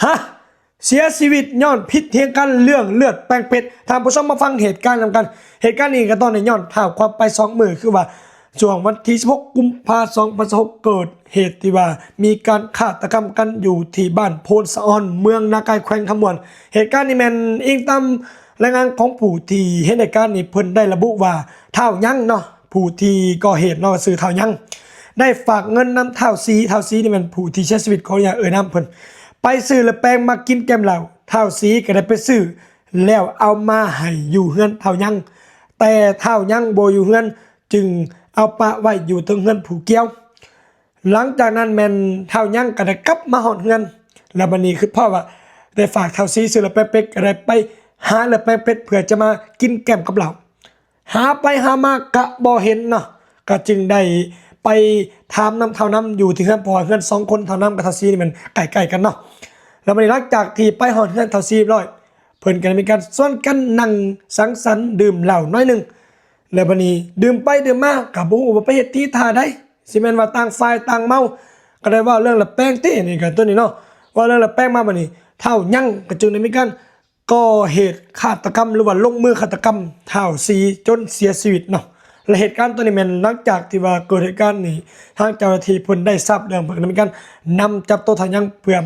ຮະ ເສຍຊີວິດຍ້ອນຜິດຖຽງກັນເລື່ອງເລືອດແປງເປັດ. ທ່ານຜູ້ຊົມມາຟັງເຫດການນຳກັນ. ເຫດການນີ້ກໍຕ້ອງໄດ້ຍ້ອນທ້າວຄວາມໄປສອງມື້ ຄືວ່າຊ່ວງວັນທີສິບຫົກ ກຸມພາ ສອງພັນຊາວຫົກ ເກີດເຫດທີ່ວ່າມີການຄາດຕະກຳກັນຢູ່ທີ່ບ້ານໂພນສະອອນ ເມືອງນາກາຍ ແຂວງຄຳມ່ວນ. ເຫດການນີ້ແມ່ນອີງຕາມລາຍງານຂອງຜູ້ທີ່ເຫັນເຫດການນີ້ ເພິ່ນໄດ້ລະບຸວ່າ ທ້າວຍັງເນາະ ຜູ້ທີ່ກໍ່ເຫດເນາະ ຊື່ທ້າວຍັງ ໄດ້ຝາກເງິນນຳທ້າວສີ. ທ້າວສີນີ້ແມ່ນຜູ້ທີ່ເສຍຊີວິດ ຂໍອະນຸຍາດເອີ່ຍນາມເພິ່ນ ໄປຊື້ເລືອດແປງມາກິນແກ້ມເຫຼົ້າ. ທ້າວສີກໍໄດ້ໄປຊື້ ແລ້ວເອົາມາໃຫ້ຢູ່ເຮືອນທ້າວຍັງ ແຕ່ທ້າວຍັງບໍ່ຢູ່ເຮືອນ ຈຶ່ງເອົາປະໄວ້ຢູ່ເທິງເຮືອນຜູ້ກ່ຽວ. ຫຼັງຈາກນັ້ນແມ່ນທ້າວຍັງກໍໄດ້ກັບມາຮອດເຮືອນ ແລ້ວບັດນີ້ຄືເພາະວ່າໄດ້ຝາກທ້າວສີຊື້ເລືອດແປງເປັດ ກໍໄດ້ໄປຫາເລືອດແປງເປັດ ເພື່ອຈະມາກິນແກ້ມກັບເຫຼົ້າ. ຫາໄປຫາມາກະບໍ່ເຫັນເນາະ ກະຈຶ່ງໄດ້ໄປຖາມນຳທ້າວນຳຢູ່ທີ່ເຮືອນ ເພາະວ່າເຮືອນສອງຄົນ ທ້າວນຳກັບທ້າວສີນີ້ແມ່ນໃກ້ໆກັນເນາະ. ແລ້ວບັດນີ້ຫຼັງຈາກທີ່ໄປຮອດເຮືອນທ້າວສີຮຽບຮ້ອຍ ເພິ່ນກໍໄດ້ມີການຊວນກັນນັ່ງສັງສັນດື່ມເຫຼົ້າໜ້ອຍໜຶ່ງ. ແລ້ວບັດນີ້ດື່ມໄປດື່ມມາກໍບໍ່ຮູ້ວ່າໄປເຮັດທີທ່າໃດ ຊິແມ່ນວ່າຕ່າງຝ່າຍຕ່າງເມົາ ກໍໄດ້ເວົ້າເລື່ອງເລືອດແປງຕິ. ນີ້ກໍຕົວນີ້ເນາະ ເວົ້າເລື່ອງເລືອດແປງມາ ບັດນີ້ທ້າວຍັງກໍຈຶ່ງໄດ້ມີການ ກໍ່ເຫດຄາດຕະກຳ ຫຼືວ່າລົງມືຄາດຕະກຳທ້າວສີຈົນເສຍຊີວິດເນາະ. ແລະເຫດການຕົວນີ້ແມ່ນຫຼັງຈາກທີ່ວ່າເກີດເຫດການນີ້ ທາງເຈົ້າໜ້າທີ່ເພິ່ນໄດ້ຊາບເລື່ອງ ເພິ່ນກໍໄດ້ມີການນຳຈັບໂຕທ້າວຍັງ ເພື່ອ